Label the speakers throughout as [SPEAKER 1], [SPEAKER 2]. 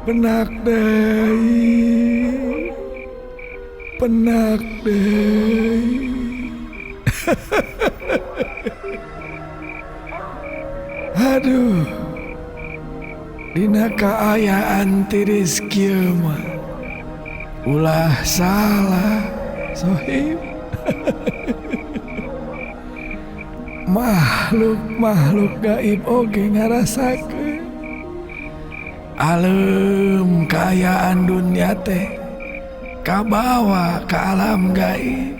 [SPEAKER 1] Benak deui, benak deui. Aduh, dina kaayaan tiris kieu mah ulah salah sohib. Makhluk-makhluk gaib oge ngarasakeun alem kaayaan dunia teh kabawa ke alam gaib.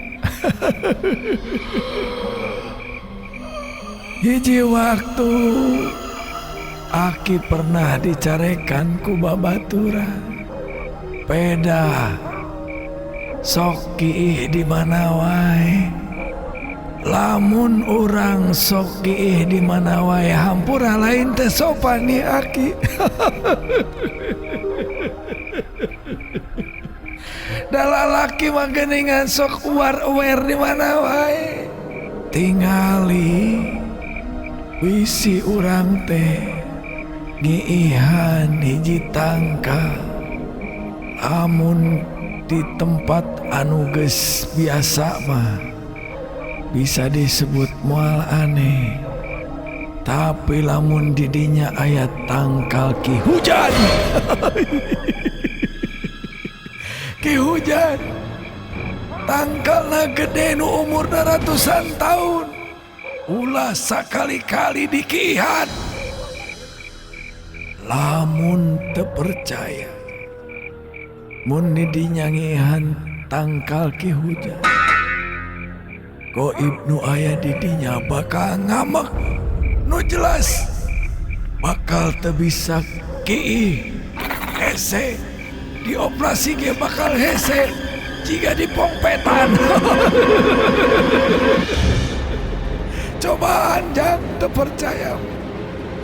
[SPEAKER 1] Hiji waktu Aki pernah dicarekan ku babaturan. Peda sok kiih di mana wae. Lamun urang sok kiih di mana wae, hampura, lain teh sopan nih Aki. Da lalaki mah geuningan sok uar-uer di mana wae. Tingali bisi urang teh ngiihan hiji tangkal. Lamun di tempat anu geus biasa mah bisa disebut moal aneh. Tapi lamun didinya aya tangkal ki hujan. Ki hujan. Tangkalna gede nu umurna ratusan tahun. Ulah sakali-kali dikiihan. Lamun teu percaya, mun didinya ngiihan tangkal ki hujan, goib nu aya di dinya bakal ngamek nu jelas, bakal teu bisa kiih, hese dioperasi ge bakal hese jiga dipongpetan. Cobaan jang, teu percaya.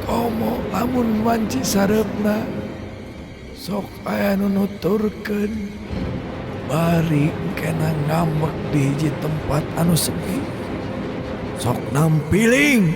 [SPEAKER 1] Komo lamun wanci sareupna sok aya nu nuturkeun bari kena ngambek di hiji tempat anu sepi, sok nampiling.